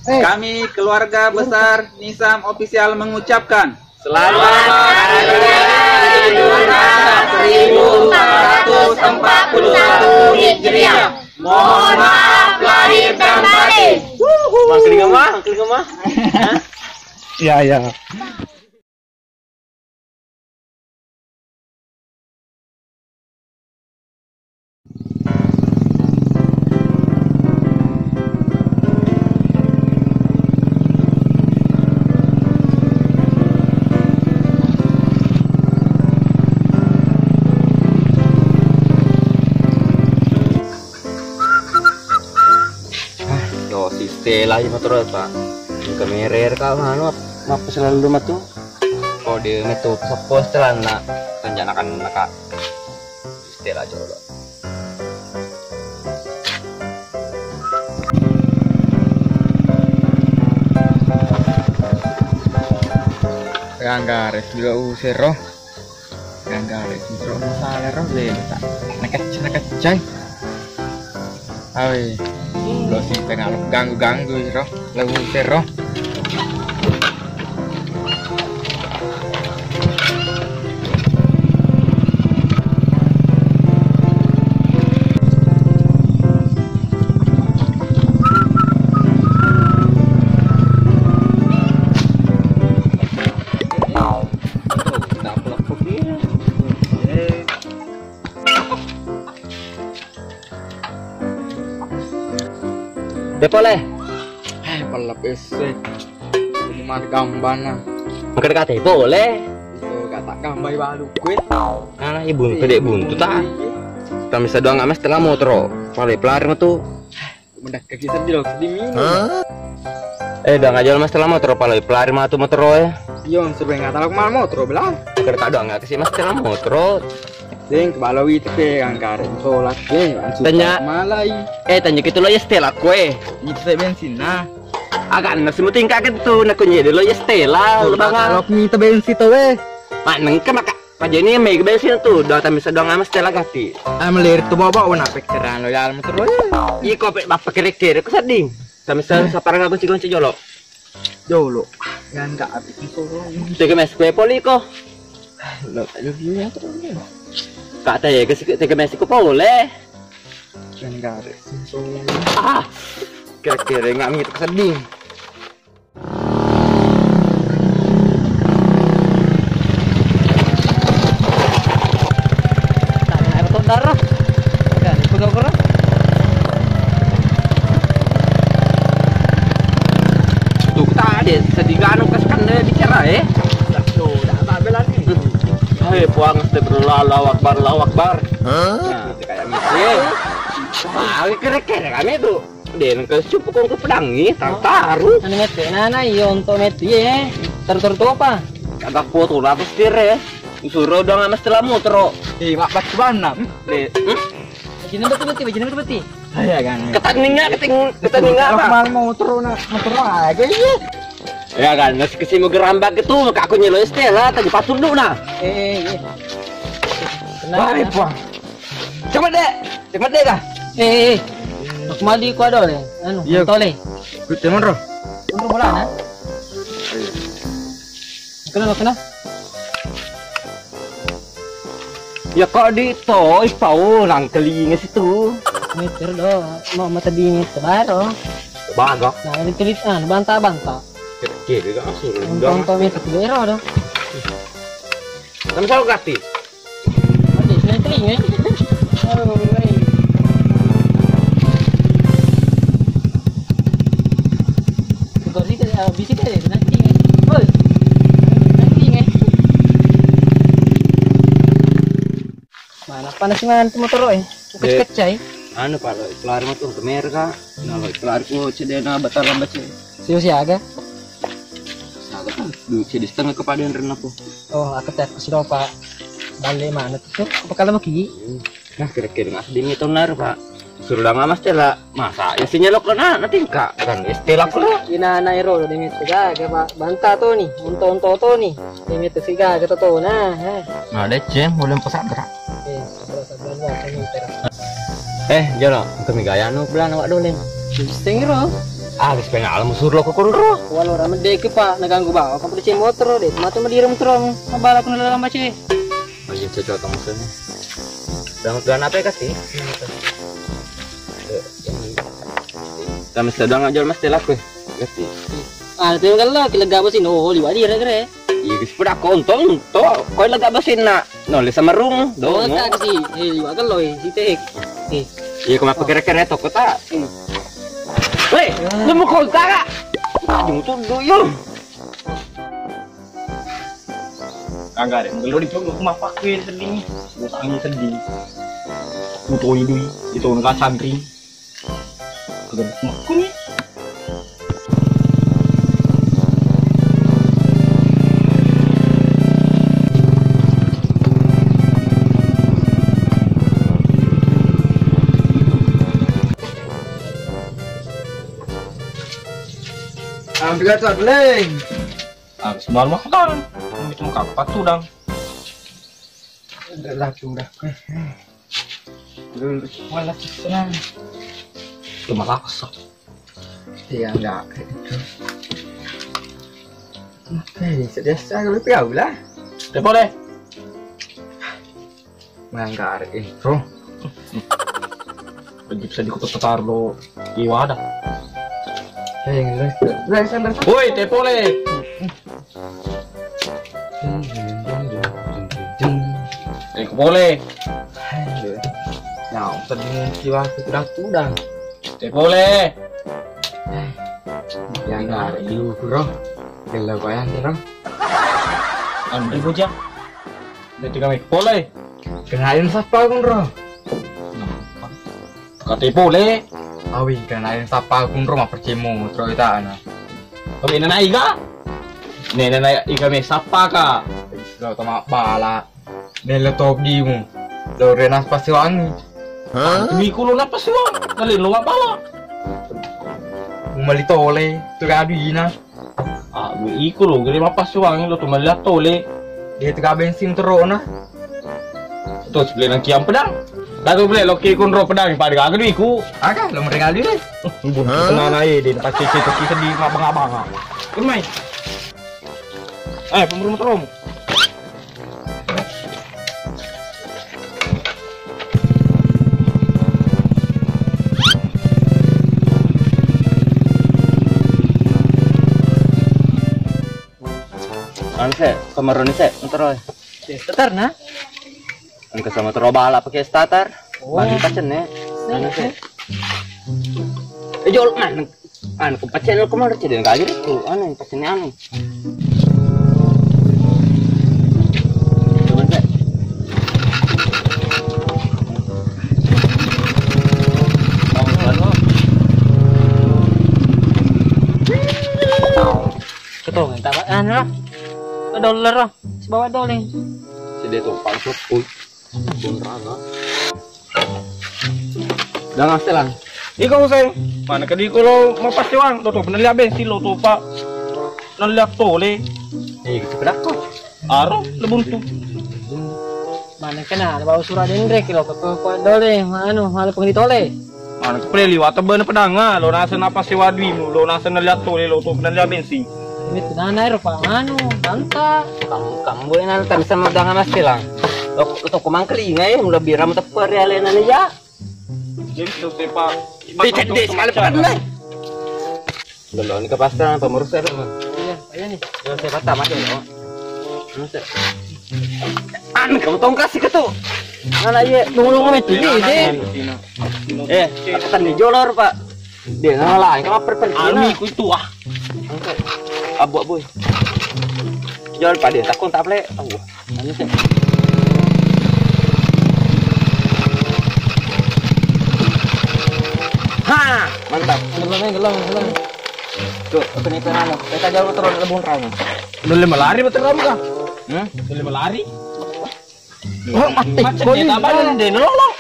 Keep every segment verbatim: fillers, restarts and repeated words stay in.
Kami keluarga besar Nisam Official mengucapkan selamat hari raya Idul Adha seribu empat ratus empat puluh satu Hijriah. Mohon maaf lahir dan batin. Bang, kelinga, Bang, kelinga, Bang. Iya, iya. Ah, yo, si Stella aja motor, Pak. Kamera ka, anu, ap-, apa selalu matu? Kode metu seppo setelanna, tanjanakan naka. Stella jolo. Gangga res juga usero. Gangga res usero masalah ro le tak. Nakecce nakecce. Awe, lo si tengah lo ganggu-ganggu ro, lagu sero. De pole. Eh, pella pesse. Ini mah gambana. Maka dekati pole. Itu kata gambai balu kue. Ana ibu tu dek buntu ta. Kami sedang ames tengah motor. Pale pelari metu. Mendekkaki seddi lo, seddi mini. Eh, dang aja mas telah motor, pala pelari matu motor e. Iyo, suruh nggak tahu kemana motor belah. Kada doang nggak kasih mas telah motor. Deng, kebalo itu pe, angkare solat ke, langsung Tanya. Malai. Eh, tanya gitu lo ya Stella kue. Itu saya bensin nah. Agak nasi muting kaget tuh, nak kunci dulu ya Stella, lu bangal. Kalau kita bensin tuh eh. Mak nengke maka. Pajani mega bensin tu, doang tamisa doang ama Stella gati. Ah, melirik tu bawa-bawa, nak pikiran lo dalam terus. Iko pe bapa kere-kere ku seding. Tamisa saparang aku cikonci jolo. Jolo. Yang enggak habis itu. Tega mes kue poli ko. Lo aja dia terus. Kak teh ke sik tega mes ku pole. Yang enggak habis itu. Ah. Kere-kere nggak mitu seding. Nah, air tondar. Kan, pura-pura. Tuh, tadi sedih ganu kas kan dia bicara, eh. Tuh, udah tak bela nih. Hai, puang astagfirullah, Allahu Akbar, Allahu Akbar. Hah? Nah, kayak gitu. Ah, kere-kere kami tuh. De nengka supu kongko pedangi, taru-taru. Anu mette nana iyo onto mette ye. Taru-taru topa. Kagak foto lah pasti re. Usuro dong ama setelah motoro. Eh, mak batu bana. De. Bajingan betul betul, bajingan betul betul. Iya kan. Ketan ninga, keting, ketan ninga apa? Mal motoro na, motoro aja iya. Ya kan, nasi kesimu gerambak itu, maka aku nyelo Stella, tadi patur dulu nah. Eh, iya. Balik puang. Coba dek. Cemedde kah? Eh, eh, eh. Aku madi ku ada le. Anu, iya. Tole. Ku temon ro. Unru bolana. Kena, kena. Ya kok di to ipau nang kelinga situ. Meter do, mau mata dingin sebaro. Baga. Nah, ini tulis anu banta-banta. Kecil juga suruh. Untung meter tu ero do. Sama-sama gratis. Aduh, sudah telinga. Aduh, mulai. Tukar sih, ah, bisi deh, nanti. Oi. Nanti, eh. Mana panas banget motor, eh. Kecil-kecil. Anu, Pak, lo, keluar motor ke mereka. Nah, lo, keluar ku cedena, batal lambat sih. Sio siaga? Saga kan, duit seddi setengah kepadean ren aku. Oh, aku tak kasih lupa. Balik mana tuh? Apa kalau mau ki? Nah, kira-kira nggak sedih itu nar, Pak. Suruh lama mas Stella. Masa ya sinyal lo kena nanti enggak kan Stella kena. Ina na ero de mette gaga, Pak. Banta to ni, unto-unto to ni. De mette sigaga to to nah. Eh. Nah, deceng boleh pesan gerak. Eh, sebelah sebelah dua meter. Eh, jolo, engka mi gayanu belana wak doleng. Sengiro. Ah, wis penala musur lo ko konro. Walo ra medde ke, Pak, naganggu bawa ko pede motoro de. Matu medire motoro. Mabala ko dalam bace. Ayo cocok tong sini. Dan dan apa ya kasih? Kami sedang aja mas telak weh. Kasih. Ah, itu yang kalau kita gak sih, no, liwat dia kere. Iya, wis pada kontong to. Koi lega basenna. No, le samarung. Do. Oh, tak sih. Eh, liwat kalau eh, si teh. Eh. Iya, kemapa kira-kira toko tak? Hmm. Weh, nemu kontak kak? Aduh, tuh duyung. Kagak ada. Kalau di punggung aku mapak gue sedih. Gue tangi sedih. Utoni dui, itu nggak santri. Kagak ada. Aku nih. Ambil tuh, Leng. Ah, semalam aku kan. Itu kapan tuh, Dang? Udah lah, udah. Dulu, malah senang. Cuma laksa. Iya, enggak kayak gitu. Oke, biasa kalau tahu lah. Tepo deh. Mangga arek intro. Wajib sedih ku tetar lo iwada. Eh, yang jelas, jelas, jelas. Woi, tepo le. Eh, ku pole. Nah, sedih kiwa sudah-sudah. Tepo le. Yang arek dulu, bro. Gelo bayang, bro. Anu bocah. Nanti kami pole. Kenalin sapa, Gunro? Kate pole. Awi, kenalin sapa, Gunro, mappercemo, tro itana. Kami nana iga? Ne nana iga me sapa ka? Lo tama bala. Nelo top dimu. Lo renas pasiwangi. Hah? Miku lo napa siwang? Kalian lo mabala. Mali tole, tu kadu ina. Ah, iko lo gede mapassuang lo tu melihat tole. Dia tu bensin terona. Terus beli nang kiam pedang. Lalu beli lo ki kunro pedang pada gaga duiku. Aga lo mereka dulu. Bun tenana e din pasti itu kita di abang-abang. Kumai. Eh, pemurung terong. Anu se, kemeroni se, motor e. Starter na? Engka sama tero bala pakai starter. Oh. Mari pacenne. Anu se. Eh, jol man. Anu, ku pacenne ko mari cedde gaji ku. Anu, pacenne anu. Coba se. Ketong, tak anu lah. Dollar lah. Sibawa doleng. Sede to, palsu, pui. Bonranga. Dang astelan. Iko Huseng, mana kedi ko lo mapasti wang, to to penelli bensin lo to, Pak. Nelli tole. Eh, gitu pedakko. Aro, lebuntu. Mana kena, bawa surat denre kilo ke kuat dole, anu, hal pengen tole. Anu, kepele liwat tebbe na pedanga, lo naseng napa sewa duimu, lo naseng nelliat tole, lo to nelliat bensin. Ini tenana ero Pak, anu, bangka. Kamu, kamu boleh nang tadi sama danga mas telang. Lo, lo toko mangkelinga e, mula biram teppe realena ne ya. Jadi to tepa. Di cedde sekali pekan deh. Dulu ni ke pasar pemurus saya dulu. Iya, iya nih. Lo saya patah mati lo. Anu, kamu tongkas sih ketu. Mana iya, nunggu-nunggu itu di, di. Eh, kata ni jolor, Pak. Dia ngalah, kamu perpen. Almi ku itu ah. Abu-abu. Jol, Pak, dia takut tak boleh. Abu. Anu sih. Ha, mantap. Gelong, gelong, gelong. Tuh, aku nih pengen. Kita jauh terus lebih rame. Udah lima lari betul kamu kah? Hmm? Udah lima lari? Oh, mati. Macet dia tabanan deh, nolong.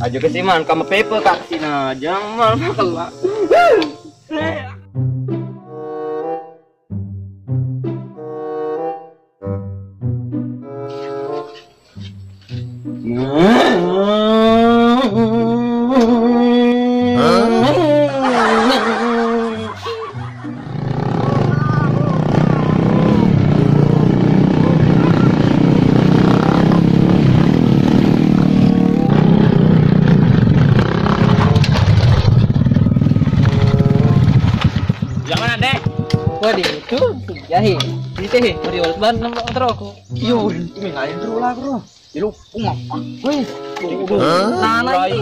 Aja kesiman, kamu pepe kak sina, jangan malah keluar. Mana, Dek? Wah, di itu, iya, he. Di teh, he. Beri oles ban, nama motor aku. Yo, itu main lain, bro, lah, bro. Di lu, pung apa? Wih, nana ini.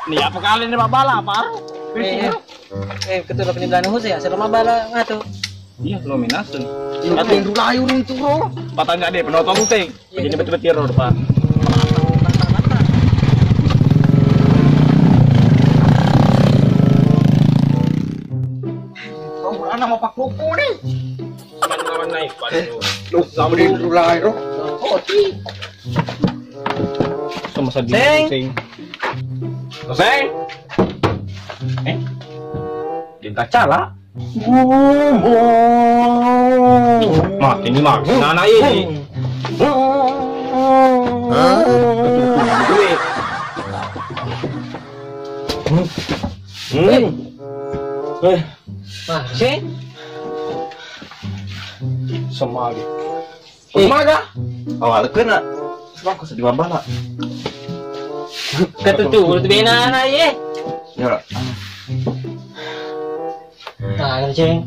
Ini apa kali ini, Pak Bala, Pak? Eh, eh, ketua kini belanda khusus ya, selama bala ngatu. Iya, lo minasen. Tapi dulu ayo runtuh, bro. Patanya deh, penonton uteng. Jadi betul-betul ro depan. Kau berana mau pak kuku nih. Teman-teman naik, Pak. Lu sama di dulu ayo. Oh, ti. Sama sedih. Seng. Seng. Eh. Dia tak cala. Mati ini mah, nana ini. Hah? Hmm. Eh. Wah, sih. Semari. Eh. Maga? Awal kena. Sebab aku sedih mabala. Ketutu, urut bena anak ye. Ya. Nah, ceng.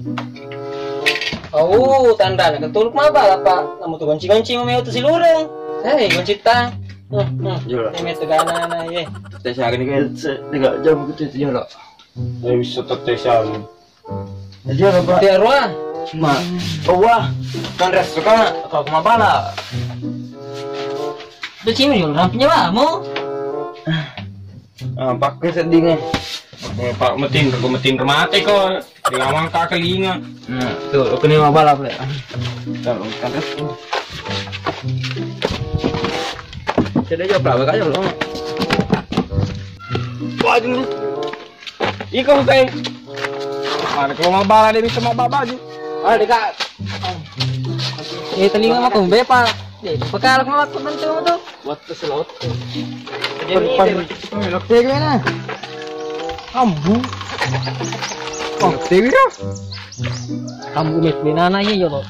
Oh, tanda nak ketuluk mabala, Pak. Namu tu gonci-gonci mau tu silureng. Eh, gonci tang. Hmm, hmm. Iya. Ini tegana anak ye. Tes hari ini kan se-, tiga jam gitu itu ya, lah. Saya bisa tetes hari. Jadi apa, Pak? Tiga ruang. Ma, oh, wah, kan resto kan, kalau aku mabala. Itu cimi dulu, rampinya, Pak, mau? Ah, pakai sedingnya. Pak, metin, aku metin remate kok. Dengan mangka kelinga. Nah, tuh, aku nih mabala, Pak. Kalau kan resto. Jadi aja, Pak, aja, Pak. Waduh. Iko, Hussein. Mana kalau mabala dia bisa mabala baju. Ah, dekat. Eh, telinga mah kumbe, Pak. Eh, bekal aku mah aku bantu tu. Buat keselot. Jadi ini. Tega mana? Ambu. Oh, tega ya? Ambu met benana iya, yo, lo.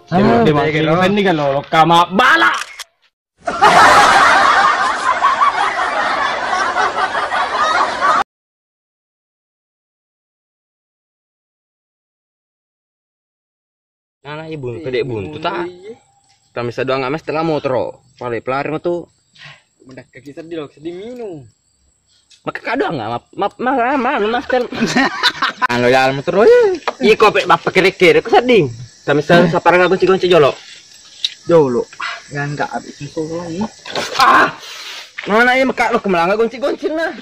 Dia, ah, dia masih ini kan lo, lo kama bala. Nana ibu, kedek buntu ta. Tamisa doang nggak mes tengah motor. Pale pelari mah tu. Mendak kaki sedih loh, sedih minum. Maka kado nggak map map map map map map. Anu ya motor ya. Iya kok pe bapak kere-kere kok sedih. Tamisa sapar nggak gonci-gonci jolo. Jolo. Ya nggak habis itu lagi. Ah. Mana ya mekak lo kemelanga gonci-gonci nah.